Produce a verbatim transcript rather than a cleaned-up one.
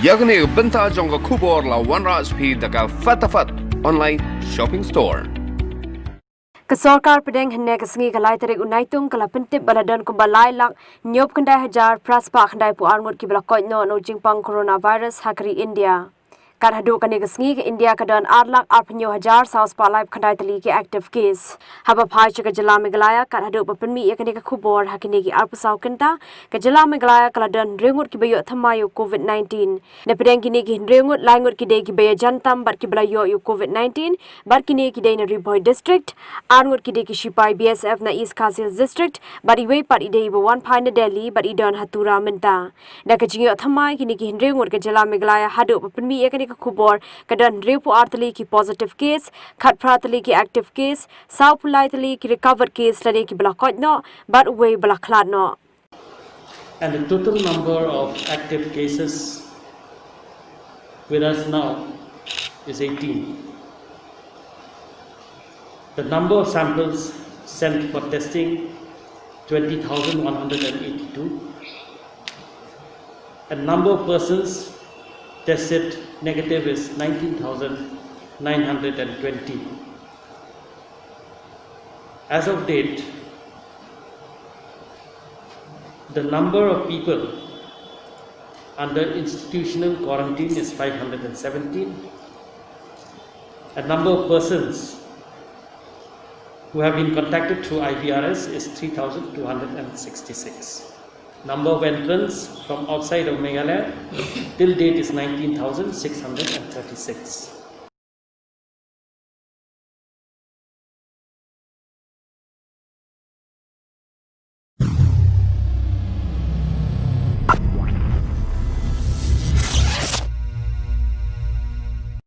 Ïa kane ka bynta jong ka khubor la wanrah sha phi da ka Fatafat Online Shopping Store. Ka sorkar pdeng hynne ka sngi ka lai tarik u Naitung ka la pyntip ba la don kumba lai lak hynñiew khyndai hajar phra spah khyndai phew ar ngut kiba la koit noh na u jingpang coronavirus ha ka ri India. Kat haduh kane ka sngi ka India ka don ar lak arphew hynñiew hajar saw spah laiphew khyndai tylli ki active case. Haba phai sha ka jylla Meghalaya kat haduh ba pynmih ïa kane ka khubor ha kine ki arphew saw kynta, ka jylla Meghalaya ka la don hynriew ngut kiba ïoh thymmai ïa u covid nineteen. Na pdeng kine ki hynriew ngut, lai ngut ki dei kiba ïajan tam bad kiba la ïoh ïa u covid nineteen, bad kine ki dei na Ri Bhoi District, ar ngut ki dei ki shipai B S F na East Khasi Hills District, bad iwei pat i dei iba wan phai na Delhi bad i don ha Tura mynta. Da ka jingïoh thymmai kine ki hynriew ngut, ka jylla Meghalaya haduh ba pynmih ïa kane ka khubor ka don hynriew phew ar tylli ki positive case, khatphra tylli ki active case, saw phew lai tylli ki recovered case lane kiba la koit noh, bad uwei ba la khlad noh. And the total number of active cases with us now is eighteen. The number of samples sent for testing, twenty thousand one hundred and eighty-two. And number of persons tested negative is nineteen thousand nine hundred and twenty. As of date, the number of people under institutional quarantine is five hundred and seventeen. A number of persons who have been contacted through I V R S is three thousand two hundred and sixty-six. Number of entrants from outside of Meghalaya till date is nineteen thousand six hundred and thirty-six.